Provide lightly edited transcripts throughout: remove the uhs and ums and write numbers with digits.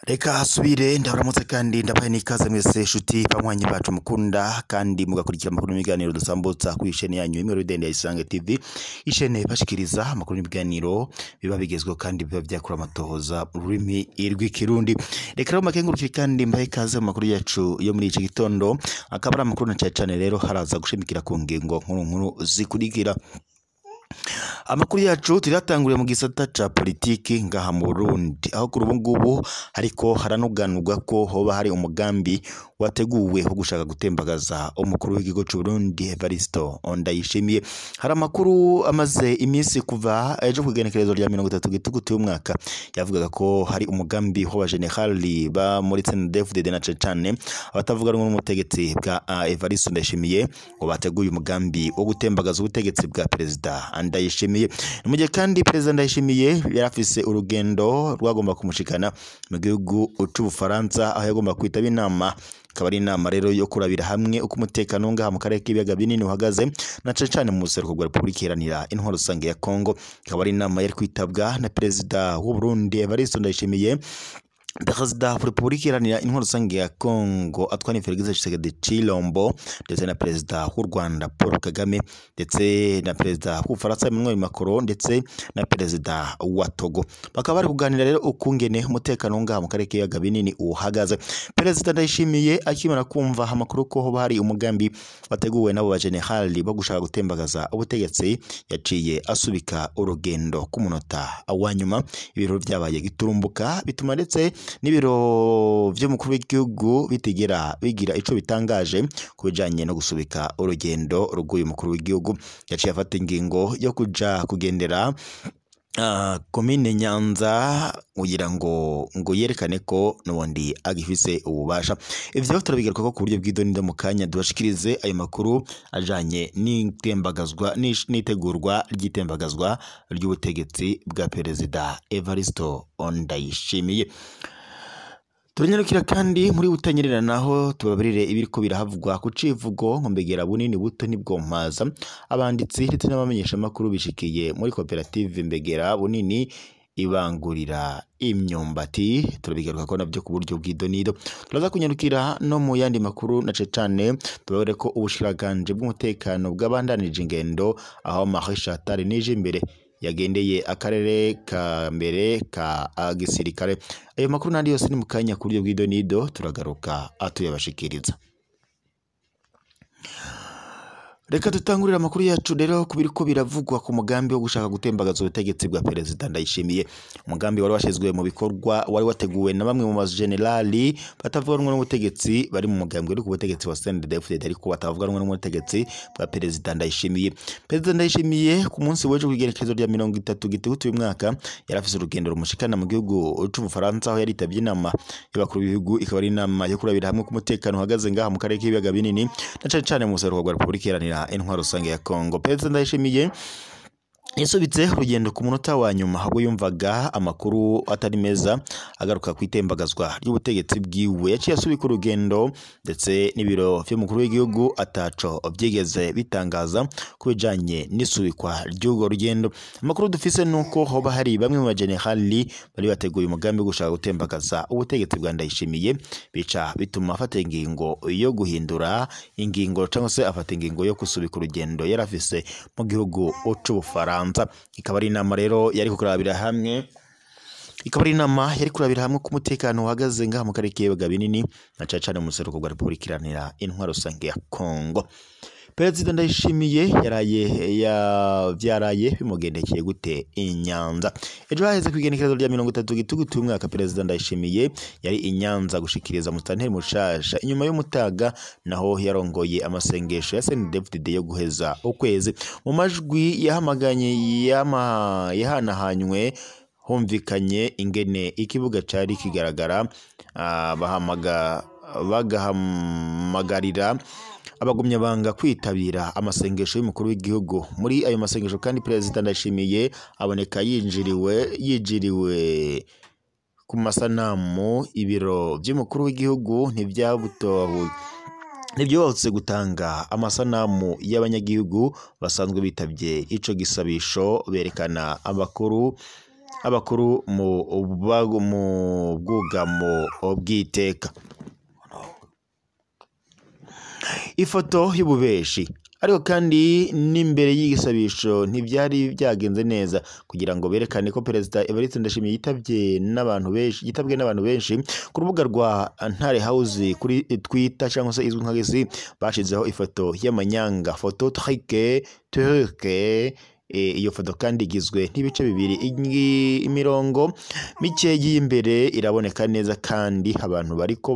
Reka hasubire ndabaramutse kandi ndabaye n'ikaze mwese nshuti banywanyi bacu mukunda kandi mugakurikira amakuru n'ibiganiro dusambutsa kuri ishene yanyu imwe rudende ya Isange TV, ishene bashikiriza amakuru n'ibiganiro biba bigezweho kandi biba byakura amatohoza mu rurimi rw'ikirundi. Reka rero makengurukire kandi mbahe ikaze mu makuru yacu yo muri iki gitondo, akaba ari amakuru na cane cane rero haraza gushimikira ku ngingo nkuru nkuru zikurikira. Amakuru yacu turatanguriye mu gisata ca politiki ngaha mu Burundi, aho kuri ubu ngubu hariko haranuganurwa ko hoba hari umugambi wateguwe wo gushaka gutembagaza umukuru w'igihugu c'u Burundi Evaristo Ndayishimiye. Hari amakuru amaze iminsi kuva ejo kw'igenekerezo rya 30 Gitugutu y'umwaka yavugaga ko hari umugambi w'abajenerali ba muri CNDD-FDD na cane abatavuga rumwe n'ubutegetsi bwa Evaristo Ndayishimiye ngo bateguye umugambi wo gutembagaza ubutegetsi bwa Perezida Ndayishimiye. Mu gihe kandi Perezida Ndayishimiye yarafise urugendo rwagomba kumushikana mu gihugu c'Ubufaransa, aho yagomba kwitaba inama, ikaba ari inama rero yo kurabira hamwe uko umutekano ngaha mu karere k'ibiyaga binini uhagaze na cane cane mu buseruko bwa Repubulika Iharanira Intwaro Rusange ya Kongo. Ikaba ari inama yari kwitabwa na Perezida w'u Burundi Evariste Ndayishimiye, Perezida wa Repubulika Iharanira Intwaro Rusange ya Kongo Antoine Felix Tshisekedi Tshilombo, ndetse na Perezida w'u Rwanda Paul Kagame, ndetse na Perezida w'Ubufaransa Emmanuel Macron, ndetse na Perezida wa Togo. Bakaba bari kuganira rero ukungene umutekano ngaha mu karere k'ibiyaga binini uhagaze. Perezida Ndayishimiye akimara kumva amakuru ko hoba hari umugambi wateguwe n'abo bajenerali bo gushaka gutembagaza ubutegetsi, yaciye asubika urugendo ku munota wa nyuma. Ibiro byabaye giturumbuka bituma ndetse n'ibiro vy'umukuru w'igihugu bitigera bigira ico bitangaje ku bijanye no gusubika urugendo rw'uyu mukuru w'igihugu. Yaciye afata ingingo yo kuja kugendera komine Nyanza kugira ngo yerekane ko n'ubundi agifise ububasha. Ivyo turabigaruka ko ku buryo bw'idonido mu kanya tubashikirize ayo makuru ajanye n'itembagazwa n'itegurwa ry'itembagazwa ry'ubutegetsi bwa Perezida Evaristo Ndayishimiye. Turanyarukira kandi muri Butanyerera naho tubabirire ibiriko birahavugwa ku civugo ngo mbegera bunini buto nibwo mpaza. Abanditsi ndetse n'abamenyesha makuru bishikiye muri koperative Mbegera bunini ibangurira imyumbati, turabigaruka ko navyo ku buryo bw'idonido. Turaza kunyarukira no mu yandi makuru na cane tubabwire ko ubushikiranganje bw'umutekano bw'abandanije ingendo aho Marisha Atari nije imbere yagendeye akarere ka mbere ka gisirikare. Ayo makuru nandi yose ni mukanya ku buryo bw'idonido turagaruka atuyabashikiriza. Reka dutangurire amakuru yacu rero ku biriko biravugwa ku mugambi wo gushaka gutembagaza ubutegetsi bwa Perezida Ndayishimiye. Umugambi wari washizwe mu bikorwa wari wateguwe na bamwe mu bajenerali batavuga rumwe n'ubutegetsi bari mu mugambi uri ku butegetsi wa CNDD-FDD ariko batavuga rumwe n'ubutegetsi bwa Perezida Ndayishimiye. Perezida Ndayishimiye ku munsi w'ejo kw'igerekezo rya 30 Gitugutu uyu mwaka yarafise urugendo rumushikana mu gihugu c'Ubufaransa, aho yaritavye inama y'abakuru b'ibihugu, ikaba ari inama yo kurabira hamwe ku mutekano uhagaze ngaha mu karere k'ibiyaga binini na cane cane mu buseruko bwa Repubulika Iharanira Intwaro Rusange ya Kongo. Perezida Ndayishimiye yasubitse urugendo ku munota wa nyuma ubwo yumvaga amakuru atari meza agaruka ku itembagazwa ry'ubutegetsi bwiwe. Yaciye asubika urugendo ndetse n'ibiro vy'umukuru w'igihugu ataco vyigeze bitangaza ku bijanye n'isubikwa ry'urwo rugendo. Amakuru dufise nuko hoba hari bamwe mu bajenerali bari bateguye umugambi wo gushaka gutembagaza ubutegetsi bwa Ndayishimiye, bica bituma afata ingingo yo guhindura ingingo cyangwa se afata ingingo yo gusubika urugendo yarafise mu gihugu c'Ubufaransa. Ikaba ari inama rero yari kurabira hamwe ku mutekano uhagaze ngaha mu karere k'ibiyaga binini na cane cane mu buseruko bwa Repubulika Iharanira Intwaro Rusange ya Kongo. Perezida Ndayishimiye vyaraye bimugendekeye gute i Nyanza? Ejo haheze kw'igenekerezo rya 30 Gitugutu uyu mwaka Perezida Ndayishimiye yari i Nyanza gushikiriza musitanteri mushasha inyuma y'umutaga, naho yarongoye amasengesho ya CNDD-FDD yo guheza ukwezi. Mu majwi yahamaganye yahanahanywe humvikanye ingene ikibuga cari kigaragara, bagahamagarira abagumya banga kwitabira amasengesho y'umukuru w'igihugu. Muri ayo masengesho kandi Perezida Ndayishimiye aboneka yinjiriwe ku masanamu. Ibiro vy'umukuru w'igihugu ntivyabutowe Ntibyubahutse gutanga amasanamu y'abanyagihugu basanzwe bitavye ico gisabisho berekana abakuru mu bwugamo bw'iteka. Ifoto y'ububeshi. Ariko kandi n'imbere y'igisabisho ntivyari byagenze neza kugira ngo berekane ko Perezida Evariste Ndayishimiye yitabwe n'abantu benshi ku rubuga rwa Ntare House kuri Twitter cyangwa se izwi nka Gesi, bashizeho ifoto y'amanyanga, photo truquée. Iyo foto kandi igizwe n'ibice bibiri, imirongo mike y'imbere iraboneka neza kandi abantu bariko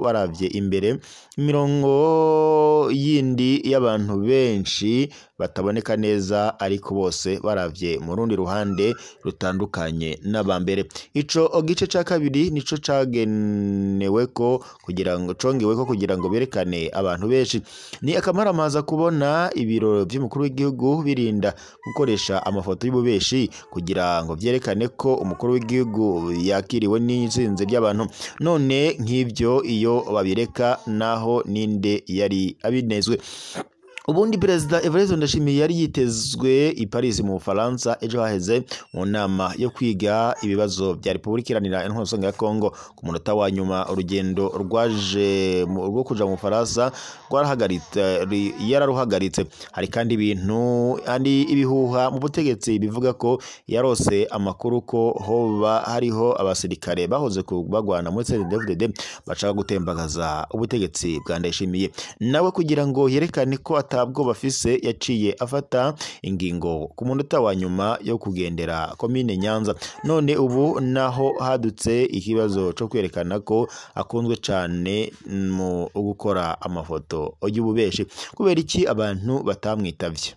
baravye imbere, imirongo yindi y'abantu benshi bataboneka neza ariko bose baravye mu rundi ruhande rutandukanye n'abambere. Ico gice ca kabiri nico cageneweko kugira ngo congeweko kugira ngo berekane abantu benshi. Ni akamaramaza kubona ibiro vy'umukuru w'igihugu birinda gukoresha amafoto y'ububeshi kugira ngo vyerekane ko umukuru w'igihugu yakiriwe n'insinzi ry'abantu. None nk'ivyo iyo babireka naho ninde yari abinezwe? Ubundi Perezida Evariste Ndayishimiye yari yitezwe i Paris mu Bufaransa ejo haheze mu nama yo kwiga ibibazo bya Repubulika Iharanira Intwaro Rusange ya Kongo. Ku munota wa nyuma urugendo rwaje rwo kuja mu Bufaransa yararuhagaritse. Hari kandi ibintu andi ibihuha mu butegetsi bivuga ko yarose amakuru ko hoba hariho abasirikare bahoze bagwana muri CNDD-FDD bashaka gutembagaza ubutegetsi bwa Ndayishimiye. Nawe kugira ngo yerekane ko atabwo bafise yaciye afata ingingo ku munota wa nyuma yo kugendera komine Nyanza. None ubu naho hadutse ikibazo cyo kwerekana ko akunzwe cyane mu gukora amafoto y'ububeshi. Kubera iki abantu batamwitavye?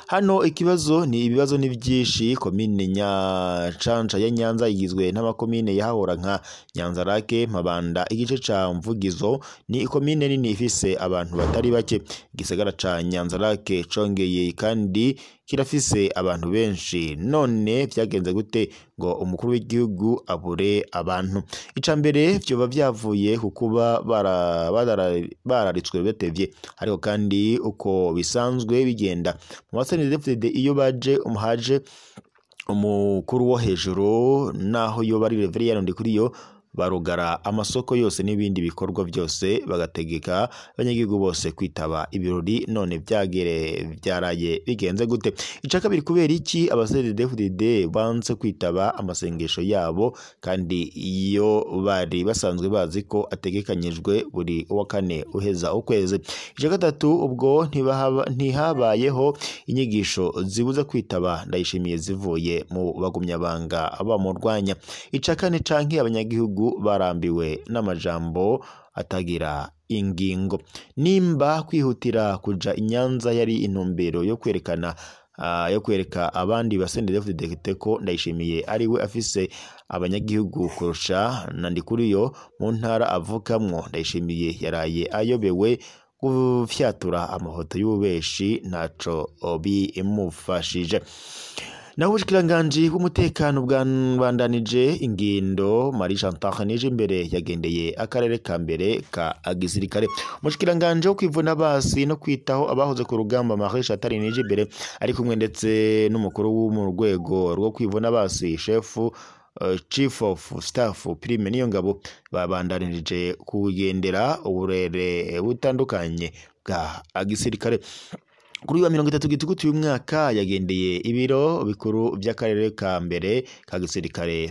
Hano ikibazo ni ibibazo ni byinshi. Komine Nyacanca ya Nyanza igizwe n'amakomine yahahora nka Nyanza Lake, Mabanda, igice ca Mvugizo. Ni ikomine nini ifise abantu batari bake. Igisagara ca Nyanza Lake congeye kandi kirafise abantu benshi. None vyagenze gute ngo umukuru w'igihugu abure abantu? Icambere vyoba vyavuye kukuba bararitswe betevye, ariko kandi uko bisanzwe bigenda mu CNDD-FDD iyo baje umuhaje umukuru wo hejuru naho yo bari Reverien Ndikuriyo barugara amasoko yose n'ibindi bikorwa byose, bagategeka abanyagihugu bose kwitaba ibirori. None byagere byaraye bigenze gute? Ica kabiri, kubera iki aba CNDD-FDD banse kwitaba amasengesho yabo kandi iyo bari basanzwe bazi ko ategekanyijwe buri wa kane uheza ukwezi? Ica gatatu, ubwo ntihabayeho inyigisho zibuza kwitaba Ndayishimiye zivuye mu bagumyabanga bamurwanya. Ica kane, canke abanyagihugu barambiwe n'amajambo atagira ingingo. Nimba kwihutira kuja i Nyanza yari intumbero yo kwerekana yo kwereka abandi ba CNDD-FDD ko Ndayishimiye ari we afise abanyagihugu kurusha na Ndikuriyo mu ntara avukamwo, Ndayishimiye yaraye ayobewe gufyatura amafoto y'ububeshi ntaco bimufashije. Naho ubushikiranganji bw'umutekano bwabandanije ingendo, Marie Chantal Nijimbere yagendeye akarere ka mbere ka gisirikare. Umushikiranganji wo kwivuna basi no kwitaho abahoze ku rugamba Marie Chantal Nijimbere ari kumwe ndetse n'umukuru wo mu rwego rwo kwivuna basi Chief of Staff Prime Niyongabo babandanije kugendera uburere butandukanye bwa gisirikare. Kuri wa 30 Gitugutu uyu mwaka yagendeye ibiro bikuru by'akarere ka mbere ka gisirikare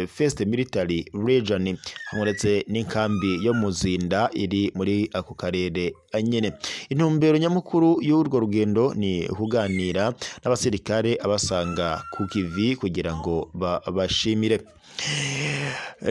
First Military Region hamwe ndetse n'inkambi yo Muzinda iri muri ako karere nyene. Intumbero nyamukuru y'urwo rugendo ni kuganira n'abasirikare abasanga ku kivi kugira ngo babashimire.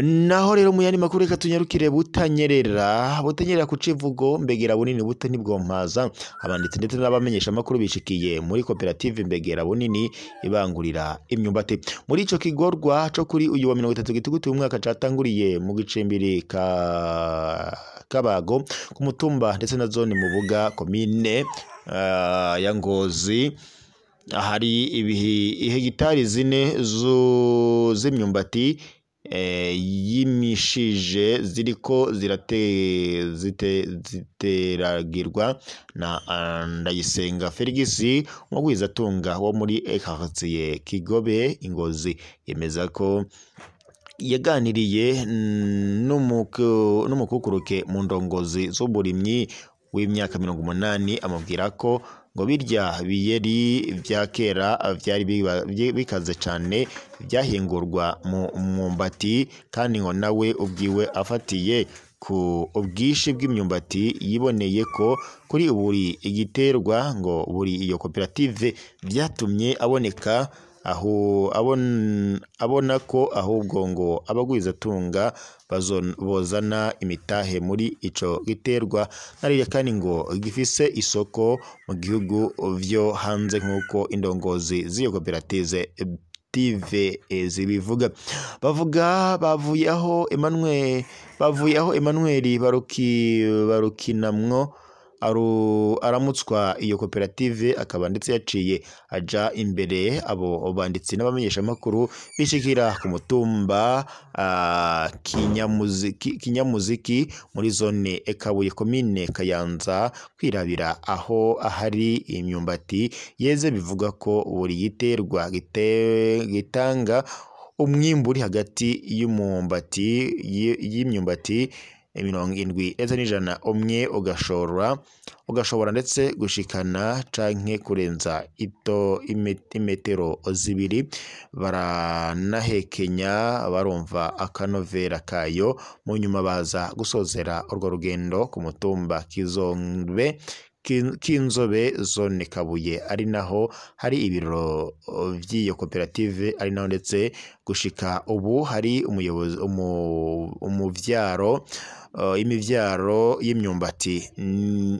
Naho rero mu yandi makuru reka tunyarukire Butanyerera ku civugo Mbegera bunini buto ntibwompaza. Abanditsi ndetse n'abamenyesha makuru bishikiye muri koperative Mbegera bunini ibangurira imyumbati. Muri ico kigorwa co kuri uyu wa 30 Gitugutu umwaka catanguriye mu gicimbiri ka Kabago ku mutumba ndetse na zone Mubuga komine ya Ngozi, hari ihegitari zine z'imyumbati yimishije ziriko ziteragirwa na Ndayisenga Felix, umugwizatunga wo muri quartier Kigobe Ingozi. Yemeza ko yaganiriye n'umukukuruke mu ndongozi z'uburimyi w'imyaka 80, amubwira ko ngo birya biyeri vya kera vyari bikaze cane, vyahingurwa mu mwumbati, kandi ngo nawe ubwiwe afatiye ku ubwishi bw'imyumbati yiboneye ko kuri buri igiterwa ngo buri iyo koperative vyatumye aboneka aho abona ko ahubwo ngo abagwizatunga bozana imitahe muri ico giterwa, nariya kandi ngo gifise isoko mu gihugu vyo hanze nk'uko indongozi z'iyo koperative zibivuga. Bavuga bavuye aho Emmanuel Barukinamwo aramutswa iyo koperative, akaba ndetse yaciye aja imbere abo banditsi n'abamenyeshamakuru bishikira ku mutumba Kinyamuziki muri zone Kabuye komine Kayanza kwirabira aho ahari imyumbati yeze. Bivuga ko buri giterwa gitanga umwimbu uri hagati y'imyumbati 70 ndetse n'100, umwe ugashobora ndetse gushikana canke kurenza imetero 2. Baranahekenya barumva akanovera kayo, mu nyuma baza gusozera urwo rugendo ku mutumba Kinzobe zone Kabuye, ari naho hari ibiro vy'iyo koperative, ari naho ndetse gushika ubu hari umuyobozi umuvyaro imivyaro y'imyumbati,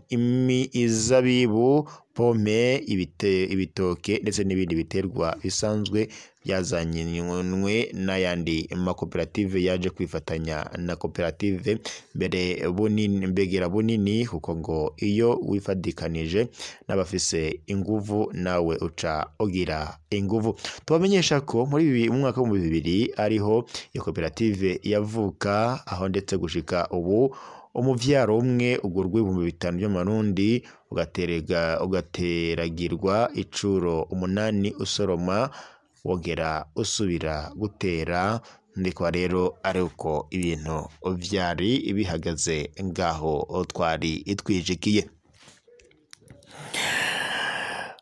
imizabibu, pome, ibitoke ndetse n'ibindi biterwa bisanzwe byazanywe n'ayandi makoperative yaje kwifatanya na koperative mbere bunini mbegera bunini, kuko ngo iyo wifadikanije n'abafise inguvu nawe uca ugira inguvu. Tubamenyesha ko muri mu mwaka wa 2000 ariho iyo koperative yavuka, aho ndetse gushika ubu umuvyaro umwe ugurwa 5000 by'amarundi, ugateragirwa icuro 8 usoroma wongera usubira gutera. Ndikwa rero ari uko ibintu vyari bihagaze ngaho twari itwijikiye.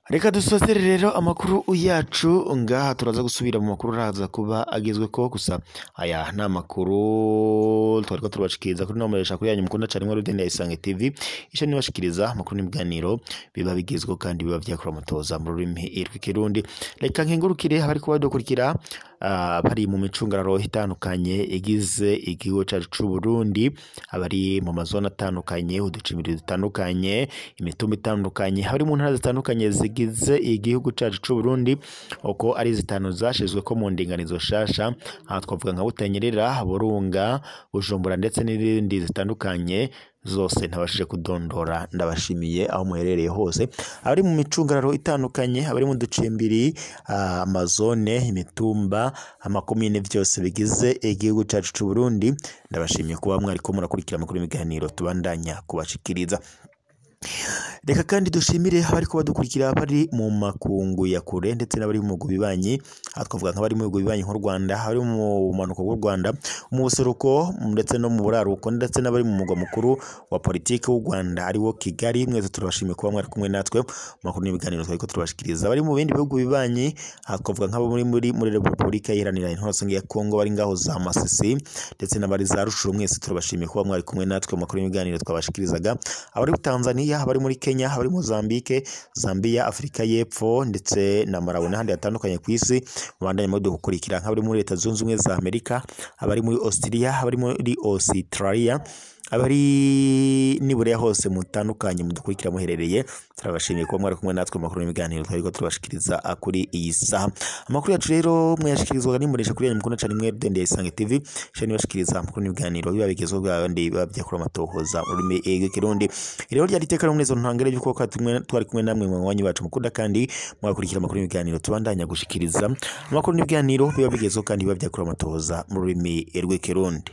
Reka dusozere rero amakuru yacu ngaha, turaza gusubira mu makuru raza kuba agezwe ko gusa aya nta makuru twariko turabashikiriza kuri nomeresha kuri yanyu mukunda cyane muri Rudende Isange TV, isho nibashikiriza amakuru n'ibiganiro biba bigezweho kandi biba vyakora mutoza mu rurimi rw'ikirundi. Reka nkengurukire abari kuba dukurikira bari mu micungararo itandukanye igize igihugu cyacu c'u Burundi, abari mu mazone atandukanye, uducimbiri dutandukanye, imitumba itandukanye, abari mu ntara zitandukanye zigize igihugu cyacu c'u Burundi, uko ari zitanu zashizwe ko mu ndinganizo shasha. Aha twavuga nka Butanyerera, Burunga, Bujumbura ndetse n'izindi zitandukanye zose ntabashije kudondora. Ndabashimiye aho muherereye hose, abari mu micungararo itandukanye, abari mu ducimbiri, amazone, imitumba, amakomine byose bigize igihugu cyacu c'u Burundi. Ndabashimiye kuba mwariko murakurikira amakuru y'ibiganiro tubandanya kubashikiriza. Reka kandi dushimire abari kuba dukurikira bari mu makungu ya kure ndetse n'abari mu bihugu bibanyi. Aha twavuga nk'abari mu bihugu bibanyi nk'u Rwanda, abari mu bumanuko bw'u Rwanda, mu buseruko ndetse no mu buraruko, ndetse n'abari mu mugwa mukuru wa politiki w'u Rwanda ari wo Kigali. Mwese turabashimiye kuba mwari kumwe natwe mu makuru n'ibiganiro twariko turabashikiriza. Abari mu bindi bihugu bibanyi, aha twavuga nk'abo muri Repubulika Iharanira Intwaro ya Kongo, bari ngaho za Masisi ndetse n'abari za Rushuru. Mwese turabashimiye kuba mwari kumwe natwe mu makuru n'ibiganiro twabashikirizaga. Abari muri Tanzania, abari muri Kenya, abari Mozambique, Zambia, Afrika y'Epfo ndetse na Malawi n'ahandi hatandukanye ku isi, mubandanye mudukurikira nk'abari muri Leta Zunze Ubumwe za Amerika, abari muri Australia, abari muri Australia, Abari nibure hose mutandukanye mudukurikira muherereye, turabashimiye kuba mwari kumwe natwe mu makuru n'ibiganiro twariko turabashikiriza kuri iyi saha. Amakuru yacu rero mwayashikirizwaga n'imbonesha kuri yanyu mukunda cane mwe Rudende ya Isange TV, shani bashikiriza amakuru n'ibiganiro biba bigezweho bw'abandi biba vyakura amatohoza mu rurimi rw'ikirundi. Rero ryari iteka n'umunezero ntangere by'uko twari kumwe namwe mu mwanya wacu mukunda kandi mwakurikira amakuru n'ibiganiro tubandanya gushikiriza amakuru n'ibiganiro biba bigezweho kandi biba vyakura amatohoza mu rurimi rw'ikirundi.